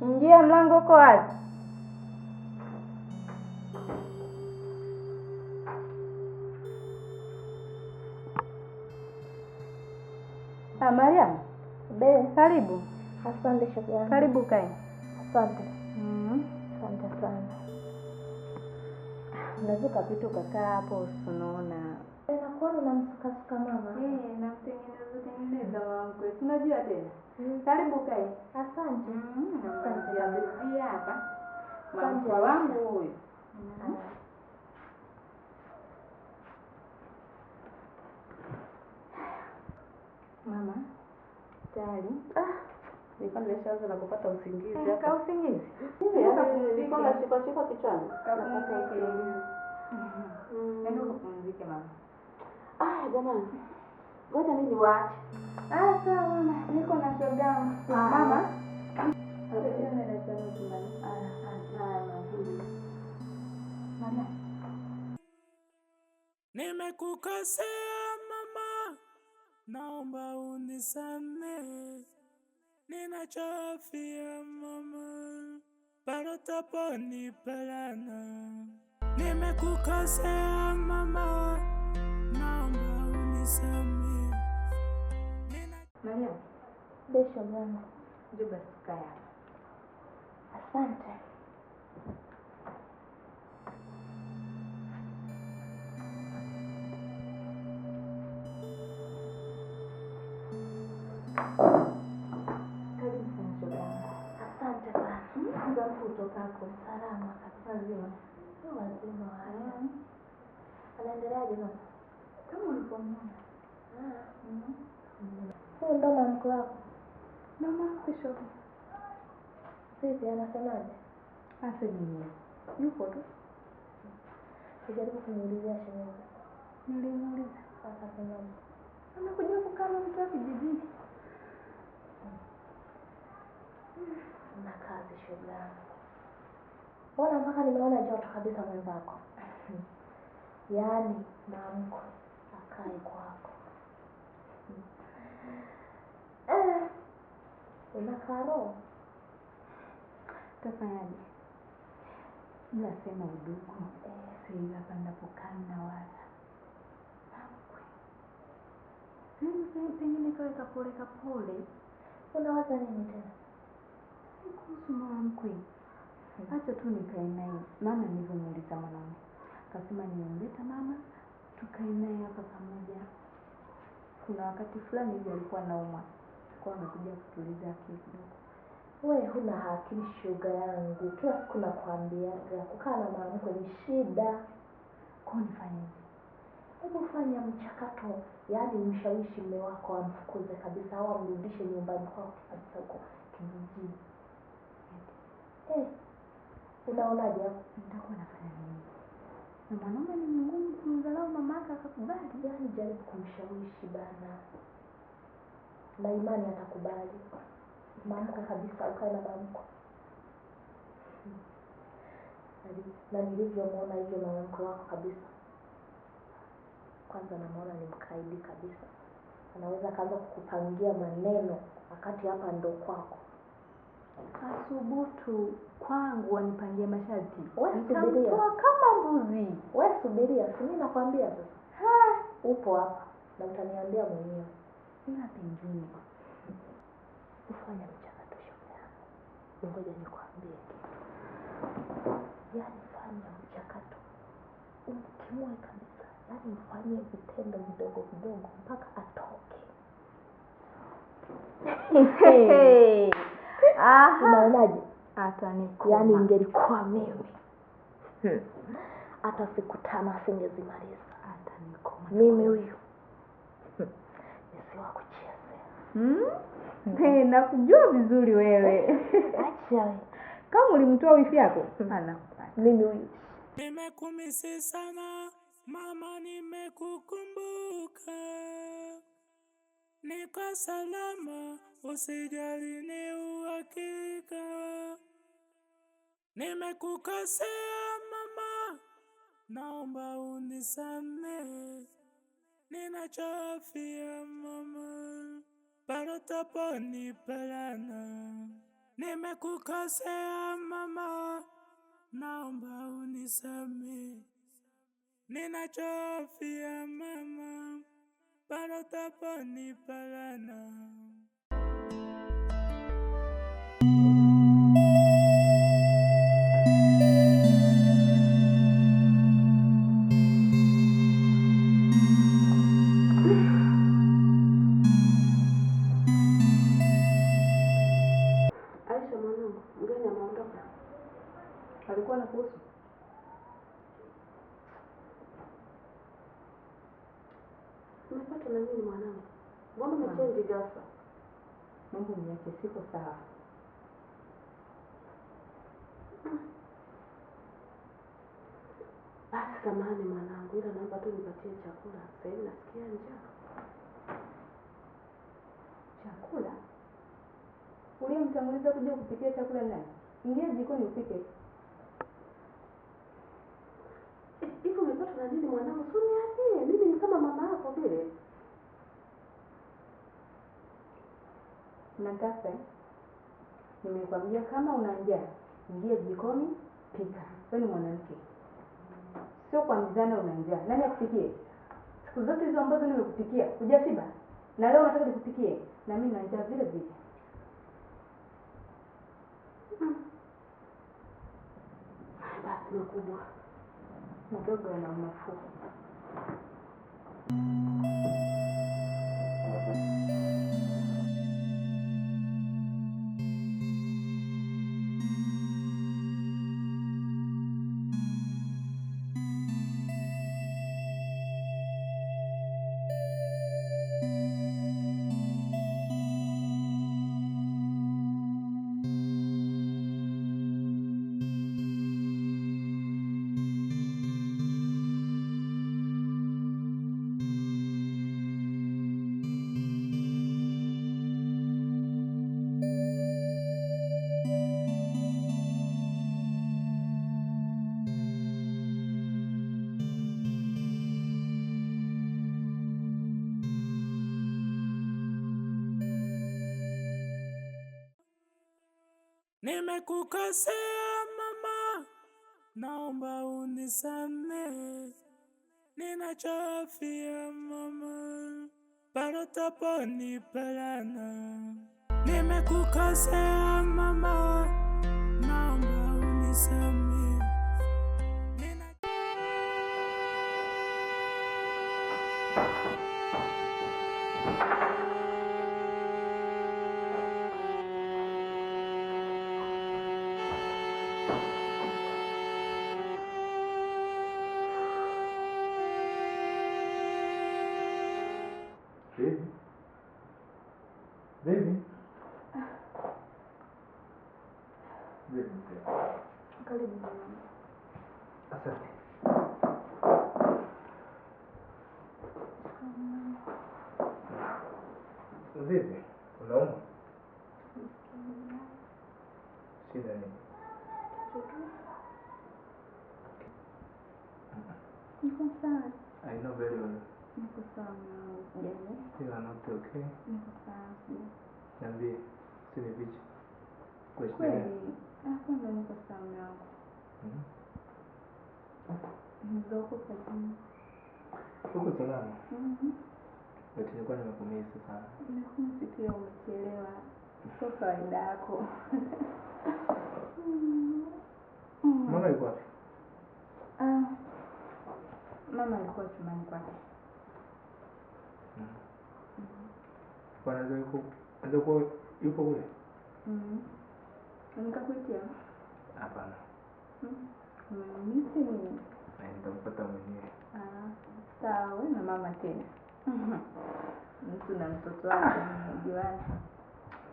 Ingia, mlango uko wazi. Ah, Mariam. Be, karibu. Asante shoga yangu. Karibu kae. Asante. Asante sana. Unaweza ukapita ukakaa hapo, unaona. Nakuona unamsukasuka mama. Namtengeneza tengeneza mama mkwe. Unajua tena. Karibu kae. Asante. Asante kabisa hapa. Mama wangu huyu. Mama, tayari. Nilikuwa nimeshaanza na kupata usingizi hapa. Ka usingizi? Nilikuwa nashika shika kichwani. Napata usingizi. Nenda kupumzike mama. Jamani. Ngoja mimi niwaache. Sawa mama, niko na shoga. Mama. Mama. Nimekukosea mama, naomba unisamehe. Ninachofia mama, bado taponipelana. Nimekukosea mama, naomba unisamehe. Maria. Besho mama. Njoo basi tukae hapa. Asante. Karibu sana shoga yangu. Asante sana. Muda utokako. Salama kabisa. Wazima. Wazima wa afya. Anaendeleaje mama? Kama ulivyomwona. Huyu ndo mama wako? Mama mkwe shoga. Vipi, anasemaje? Asemi nini? Yupo tu. Sijaribu kumuulizia shemeji. Nilimuuliza. Akasemaje? Amekuja kukaa na mtu wa kijijini. Na kazi shoga yangu. Mbona mpaka nimeona joto kabisa mwenzako. Yaani mamko akae kwako. Unakaa roho. Tafanyaje? Ila sema udugu. Sasa hapa ninapokaa na wala. Mamkwe. Sasa pengine kawe kapole kapole. Unawaza nini tena? Kuhusu mamkwe. Acha tu nikae naye. Maana nilivyomuuliza mwanaume. Akasema nimemleta mama tukae naye hapa pamoja. Kuna wakati fulani hivi alikuwa anaumwa. Kwa amekuja kutuliza akili kidogo. Wewe huna akili shoga yangu. Kila siku nakwambiaga kukaa na mama mkwe ni shida. Kwa nifanyeje? Hebu fanya mchakato, yaani mshawishi mume wako amfukuze kabisa au amrudishe nyumbani kwake kabisa huko kijijini. Unaonaje hapo? Nitakuwa nafanya nini? Na mwanaume ni mgumu kumdharau mamake akakubali. Yaani jaribu kumshawishi bana. Na imani atakubali. Mamko kabisa, ukae na mamko. Na nilivyomuona hivyo mamko wako kabisa. Kwanza namuona ni mkaidi kabisa. Anaweza kaanza kukupangia maneno wakati hapa ndo kwako. Asubutu kwangu wanipangia masharti. Wewe subiria. Nitamtoa kama mbuzi. Wewe subiria, si mimi nakwambia sasa. Upo hapa na utaniambia mwenyewe. Ila pengine ufanya mchakato shoga yangu. Ngoja nikwambie kitu. Yaani fanya mchakato. Umtimue kabisa. Yaani mfanyie vitendo vidogo vidogo mpaka atoke. Unaonaje? Atanikoma. Yaani ingelikuwa mimi. Hata siku 5 asingezimaliza. Atanikoma. Mimi huyu. Nisiwa kuchezea. Nakujua vizuri wewe. Acha wewe. Kama ulimtoa wifi yako, anakupata. Mimi huyu. Nimekumisi sana mama, nimekukumbuka. Niko salama, usijali ni uhakika. Nimekukosea mama, naomba unisamehe. Ninachofia mama, palotoponipelana. Nimekukosea mama, naomba unisamehe. Ninachofia mama, palotoponipelana. Aisha mwanangu, mgeni ameondoka. Alikuwa na kuhusu? Umepatwa na nini mwanangu? Mbona umechange ghafla? Mungu niache, siko sawa. Basi samahani mwanangu, ila naomba tu nipatie chakula. Sasa hivi nasikia njaa. Chakula? Uliyemtanguliza kuja kupikia chakula ni nani? Ingia jikoni upike. Hivi umepatwa na nini mwanangu? Si uniambie, mimi ni kama mama yako vile. Unanitafuta eh? Nimekwambia kama una njaa, ingia jikoni pika. Wewe ni mwanamke. Sio kuambizana una njaa. Nani akupikie? Siku zote hizo ambazo nimekupikia, hujashiba. Na leo unataka nikupikie, na mimi na njaa vile vile. Basi makubwa. Madogo yana unafuu. Nimekukosea mama, naomba unisamehe. Ninachofia mama, palotoponipelana. Nimekukosea mama, naomba unisamehe. Baby. Baby. Baby. Karibu mwanangu. Asante. Vipi? Unaumwa? Shida nini? Niko sawa. I know very well. Niko sawa mwanangu. Usijali. You are not okay. Niko sawa. Usijali. Niambie, usinifiche. Kwa shida gani? Kweli, hapana, niko sawa mwanangu. Ndio uko kazini. Uko salama? Mhm. But nilikuwa nimekumisi sana. Nimekuwa pia umechelewa. Sio kawaida yako. Mama yuko wapi? Mama alikuwa chumbani kwake. Kwa anaweza kuwa yupo kule? Nikakuitia? Hapana. Umenimisi nini? Na nitampata mwenyewe. Sawa, wewe na mama tena. Mtu na mtoto wake mnajuana.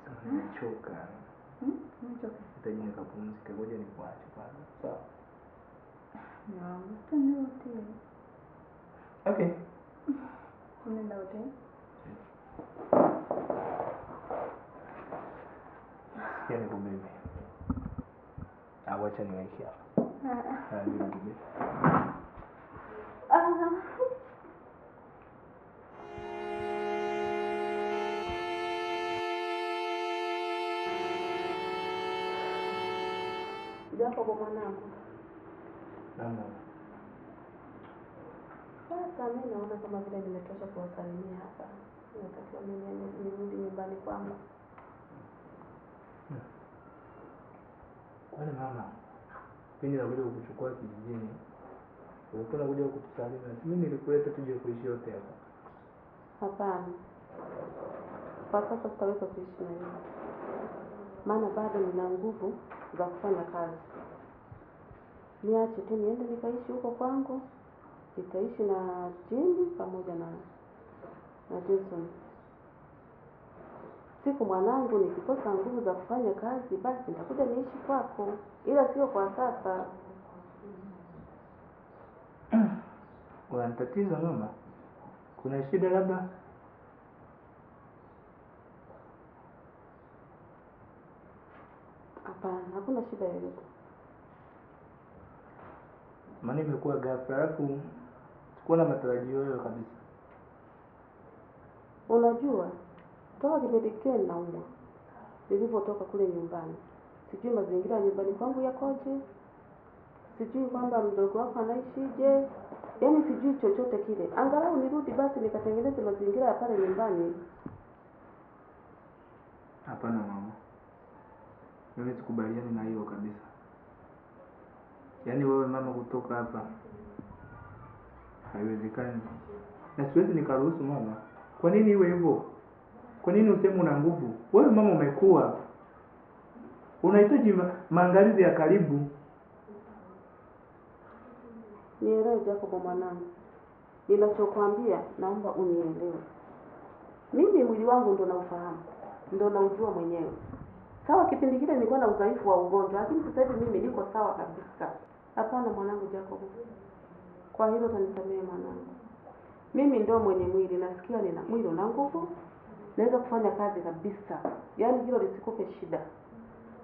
Sasa nimechoka. Nimechoka. Nahitaji nikapumzike, ngoja nikuache kwanza. Sawa. Naam, twende hoteli. Okay. Tunaenda hoteli? Sikia nikubebe. Wacha niweke hapa. Nikubebe. Jacob mwanangu. Naam mama. Sasa mimi naona kama vile nimetosha kuwasalimia hapa. Natakiwa mimi nirudi nyumbani kwangu. Kwani mama, pindi nakuja kukuchukua kijijini, ulikuwa unakuja kutusalimia. Si mimi nilikuleta tuje kuishi yote hapa. Hapana. Kwa sasa sitaweza kuishi na wewe. Maana bado nina nguvu za kufanya kazi. Niache tu niende nikaishi huko kwangu. Nitaishi na Jimmy pamoja na Jason. Siku mwanangu nikikosa nguvu za kufanya kazi basi nitakuja niishi kwako, ila sio kwa sasa. Unanitatiza mama? Kuna shida labda? Hapana, hakuna shida yoyote. Maana imekuwa ghafla, alafu sikuwa na matarajio hayo kabisa. Unajua, toka kipindi kile ninaumwa, nilivyotoka kule nyumbani, sijui mazingira ya nyumbani kwangu yakoje, sijui kwamba mdogo wako anaishije, yaani sijui chochote kile. Angalau nirudi basi nikatengeneze mazingira ya pale nyumbani. Hapana mama, mimi sikubaliani na hiyo kabisa. Yaani wewe mama kutoka hapa haiwezekani, na siwezi nikaruhusu mama. Kwa nini iwe hivyo? Kwa nini useme una nguvu? Wewe mama umekua, unahitaji maangalizi ya karibu. Nielewe Jacob mwanangu, ninachokuambia naomba unielewe. Mimi mwili wangu ndo naufahamu, ndo naujua mwenyewe. Sawa, kipindi kile nilikuwa na udhaifu wa ugonjwa, lakini sasa hivi mimi niko sawa kabisa. Hapana mwanangu Jacob, kwa hilo utanisamehe mwanangu. Mimi ndo mwenye mwili, nasikia nina mwili una nguvu, naweza kufanya kazi kabisa. Yaani hilo lisikupe shida.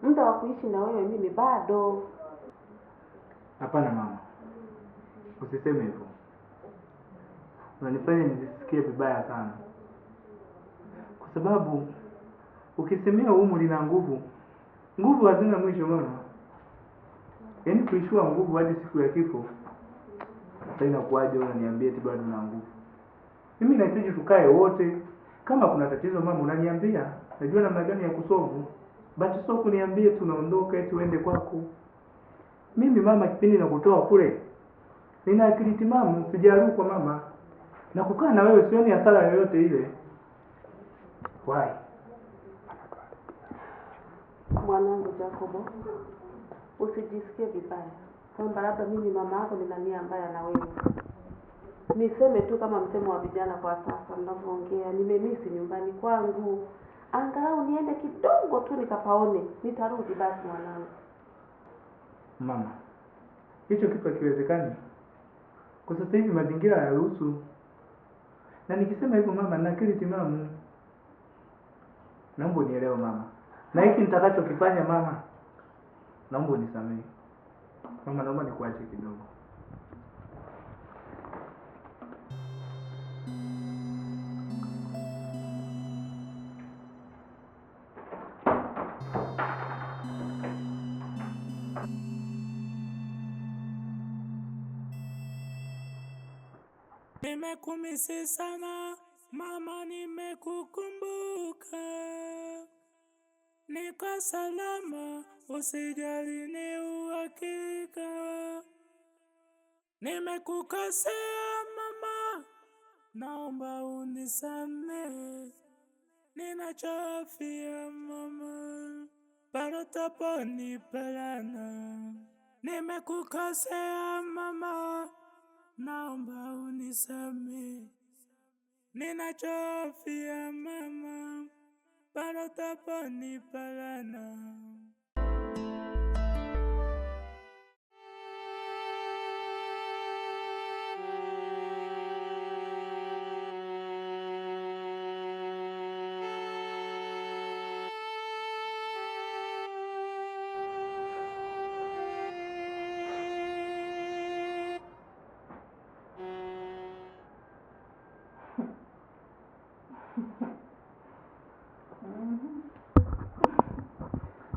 Muda wa kuishi na wewe mimi bado. Hapana mama, usiseme hivyo. Unanifanya nijisikie vibaya sana. Kwa sababu ukisemea umri na nguvu, nguvu hazina mwisho mama. Yaani kuishiwa nguvu hadi siku ya kifo. Sasa inakuwaje unaniambia eti bado na nguvu? Mimi nahitaji tukae wote. Kama kuna tatizo mama unaniambia, najua namna gani ya kusolve. But sio kuniambia tunaondoka eti uende kwako. Mimi mama kipindi nakutoa kule, nina akili timamu, sijarukwa mama. Na kukaa na wewe sioni hasara yoyote ile. Why? Mwanangu Jacobo, usijisikie vibaya kwamba labda mimi mama yako nina nia mbaya na wewe. Niseme tu kama msemo wa vijana kwa sasa mnavyoongea, nimemisi nyumbani kwangu. Angalau niende kidogo tu nikapaone, nitarudi basi mwanangu. Mama, hicho kitu hakiwezekani. Kwa sasa hivi mazingira hayaruhusu. Na nikisema hivyo mama, nina akili timamu. Naomba unielewe mama. Na hiki nitakachokifanya mama, naomba unisamehe. Mama, naomba nikuache kidogo. Nimekumisi sana mama, nimekukumbuka. Niko salama, usijali, ni uhakika. Nimekukosea mama, naomba unisamehe. Ninachofia mama, bado tuponipelana. Nimekukosea mama, naomba unisamehe. Ninachofia mama, bado tuponipelana.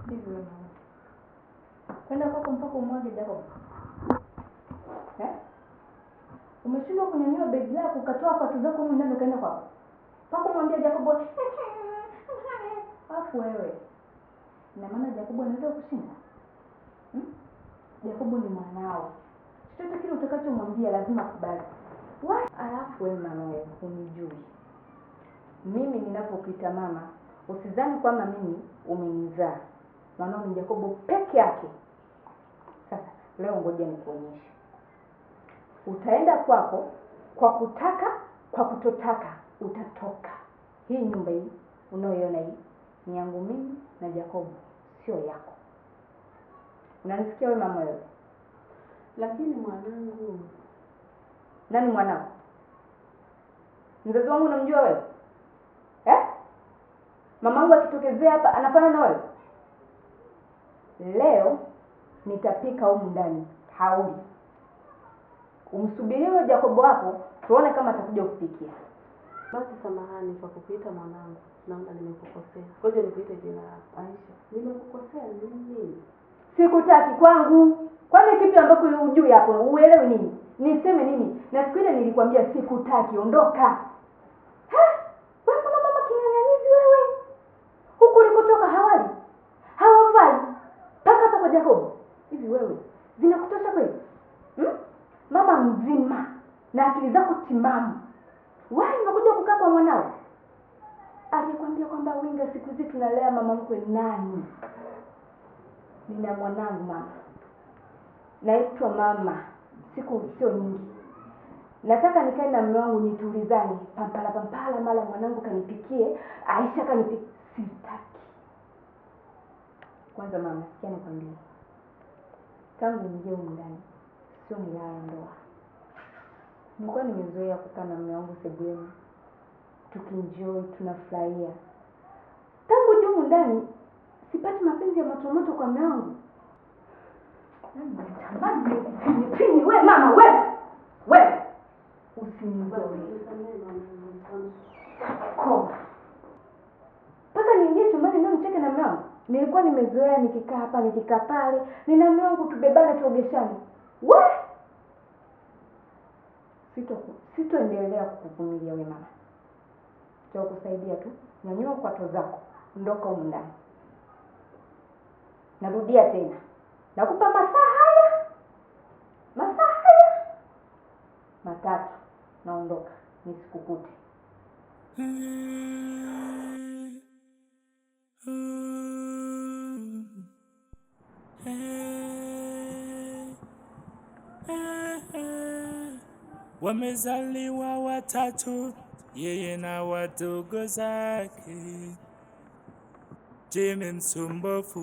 Ndivyo. mpaka umwage Jacob? Eh? Umeshindwa kunyanyua begi lako ukatoa kwato zako humu ndani ukaenda kwako. Mpaka umwambie Jacob. Alafu wewe. Ina maana Jacob anaweza kushinda? Jacob ni mwanao. Chochote kile utakachomwambia lazima akubali. Alafu wewe mama wewe unijui. Mimi ninapokuita mama, usizani kwamba mimi umenizaa. Mwanao ni Jacobo peke yake. Sasa leo ngoja nikuonyeshe. Utaenda kwako kwa kutaka, kwa kutotaka utatoka. Hii nyumba hii unayoiona hii ni yangu mimi na Jacobo, sio yako. Unanisikia wewe mama wewe? Lakini mwanangu. Nani mwanao? Mzazi wangu unamjua wewe? Eh? Mamangu akitokezea hapa anafana na wewe? Leo nitapika humu ndani hauli. Umsubirie Jacobo wako tuone kama atakuja kupikia. Basi samahani kwa kukuita mwanangu, naona nimekukosea. Ngoja nikuite jina lako. Aisha, nimekukosea nini? Sikutaki kwangu. Kwani kipi ambako hujui hapo? Uelewi nini? Niseme nini? Na siku ile nilikwambia sikutaki, ondoka. Ha? Wewe kuna mama king'ang'anizi wewe. Huku ulikotoka hawali. Hawavai. Paka hapa kwa Jacob. Hivi wewe zinakutosha kweli? Mama mzima na akili zako timamu. Wewe unakuja kukaa kwa mwanao? Alikwambia kwamba winga siku hizi tunalea mama mkwe nani? Nina mwanangu mama. Naitwa mama. Siku sio nyingi. Nataka nikae na mume wangu nitulizane. Pampala pampala mara mwanangu kanipikie, Aisha kanipikie. Sitaki. Kwanza mama, sikia nikwambie. Tangu nije humu ndani, sio nilala ndoa. Nilikuwa nimezoea kukaa na mume wangu sebuleni. Tukienjoy, tunafurahia. Tangu juu humu ndani sipati mapenzi ya moto moto kwa mume wangu. Natamani nikupinye wewe mama wewe. Wewe usinizoe. Koma. Paka niingie chumbani ndio nicheke na mume wangu. Nilikuwa nimezoea nikikaa hapa nikikaa pale, nina mume wangu tubebane tuogeshane. We! Sitoendelea kukuvumilia wewe mama. Nitakusaidia tu. Nyanyua kwato zako, ondoka humu ndani. Narudia tena. Nakupa masaa haya. Masaa haya 3 naondoka, nisikukute. Wamezaliwa watatu, yeye na wadogo zake. Jimmy msumbufu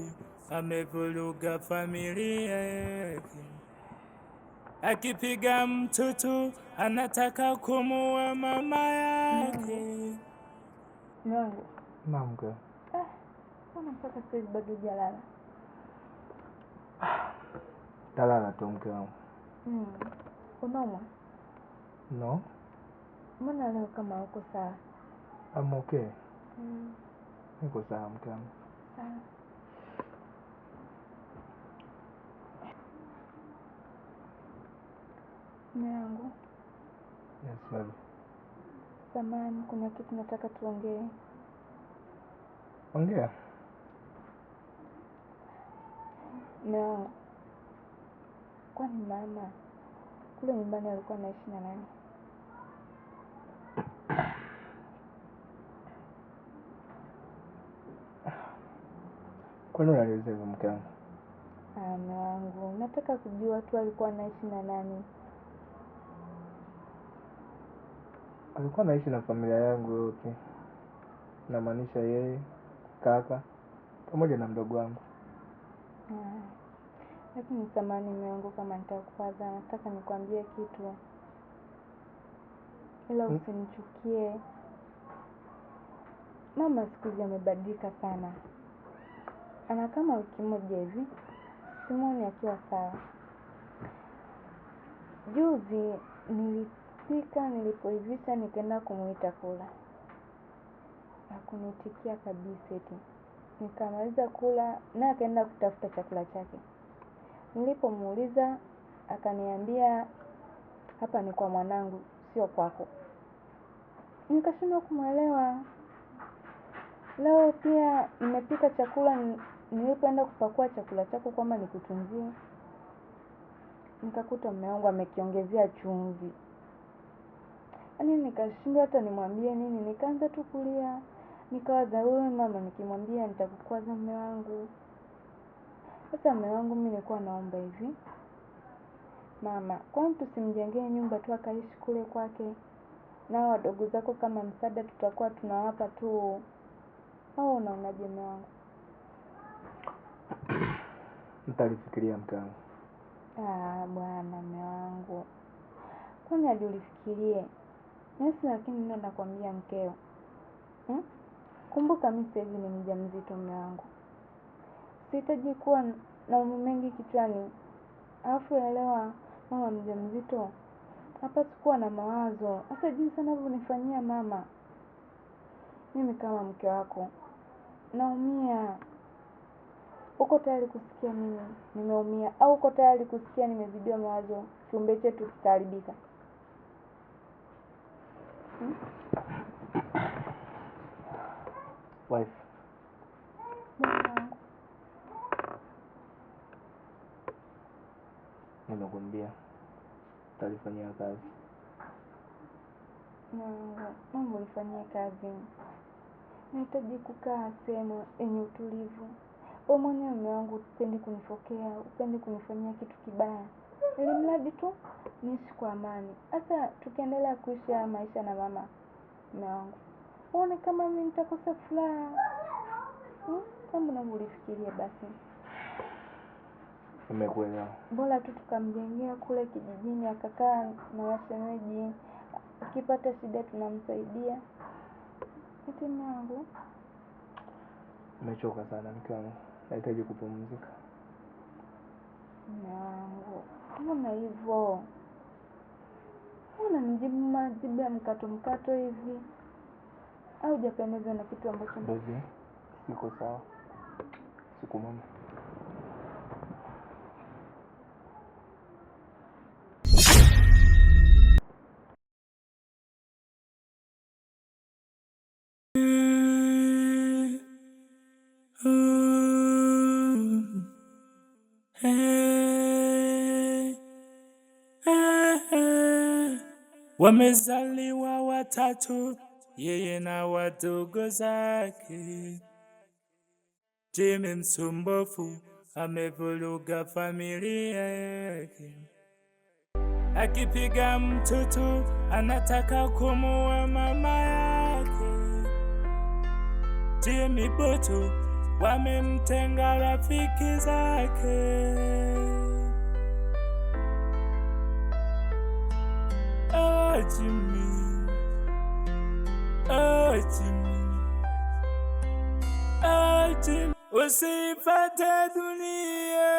amevuruga familia yake. Akipiga mtoto anataka kumuua mama yake. Mungu. Naam mke. Mbona mpaka sasa bado hujalala? Talala tu mke wangu. Unaumwa? No. Mbona leo kama uko sawa? I'm okay. Niko sawa mke wangu. Sawa. Mume wangu. Yes, baby. Samahani, kuna kitu nataka tuongee. Ongea. Mume wangu, kwani mama kule nyumbani alikuwa anaishi na nani? Kwani unaniuliza hivyo mke wangu? Mume wangu, nataka kujua tu alikuwa anaishi na nani. Alikuwa anaishi na familia yangu yote. Namaanisha yeye, kaka, pamoja na mdogo wangu. Lakini samahani mume wangu kama nitakukwaza, nataka nikwambie kitu. Ila usinichukie. Mama siku hizi amebadilika sana. Ana kama wiki moja hivi, simuoni akiwa sawa. Juzi nilipika, nilipoivisha nikaenda kumuita kula. Hakunitikia kabisa eti. Nikamaliza kula na akaenda kutafuta chakula chake. Nilipomuuliza akaniambia hapa ni kwa mwanangu, sio kwako. Nikashindwa kumwelewa. Leo pia nimepika chakula, nilipoenda kupakua chakula chako kwamba nikutunzie, nikakuta mume wangu amekiongezea chumvi. Yaani nikashindwa hata nimwambie nini, nikaanza tu kulia. Nikawaza wewe mama, nikimwambia nitakukwaza mume wangu. Sasa mume wangu, mimi nilikuwa naomba hivi, mama, kwani tusimjengee nyumba tu akaishi kule kwake, nao wadogo zako kama msaada tutakuwa tunawapa tu, au unaonaje mume wangu? Nitalifikiria mke wangu. Ah, bwana mume wangu, kwani hadi ulifikirie? Mimi lakini ndio nakwambia mkeo, Kumbuka mimi sasa hivi ni mjamzito mume wangu, sihitaji kuwa na mambo mengi kichwani. Alafu elewa, mama mjamzito hapaswi kuwa na mawazo, hasa jinsi anavyonifanyia mama. Mimi kama mke wako naumia. Uko tayari kusikia mimi nimeumia, au uko tayari kusikia nimezidiwa mawazo, kiumbe chetu kikaharibika? Wife, Bwana wangu, nimekuambia nitalifanyia kazi. Mungu, Mungu nifanyie kazi. Nahitaji kukaa sehemu yenye utulivu. Wewe mwenyewe mume wangu upendi kunifokea, upendi kunifanyia kitu kibaya, ili mradi tu niishi kwa amani. Sasa tukiendelea kuishi haya maisha na mama, mume wangu, uone kama mimi nitakosa furaha. Hebu naomba ulifikirie basi. Nimekuelewa. Bora tu tukamjengea kule kijijini, akakaa na washemeji, akipata shida tunamsaidia. Eti mume wangu, Nimechoka sana mke wangu, nahitaji kupumzika. mume wangu, mbona hivyo? Mbona nijibu majibu ya mkato mkato hivi? Au hujapendezwa na kitu ambacho Baby, siko sawa. Siku mwema. Wamezaliwa watatu, yeye na wadogo zake. Jimmy msumbufu amevuruga familia yake, akipiga mtoto anataka kumuua mama yake. Jimmy Butu wamemtenga rafiki zake. Oh Jimmy, oh Jimmy, oh Jimmy, usifate dunia.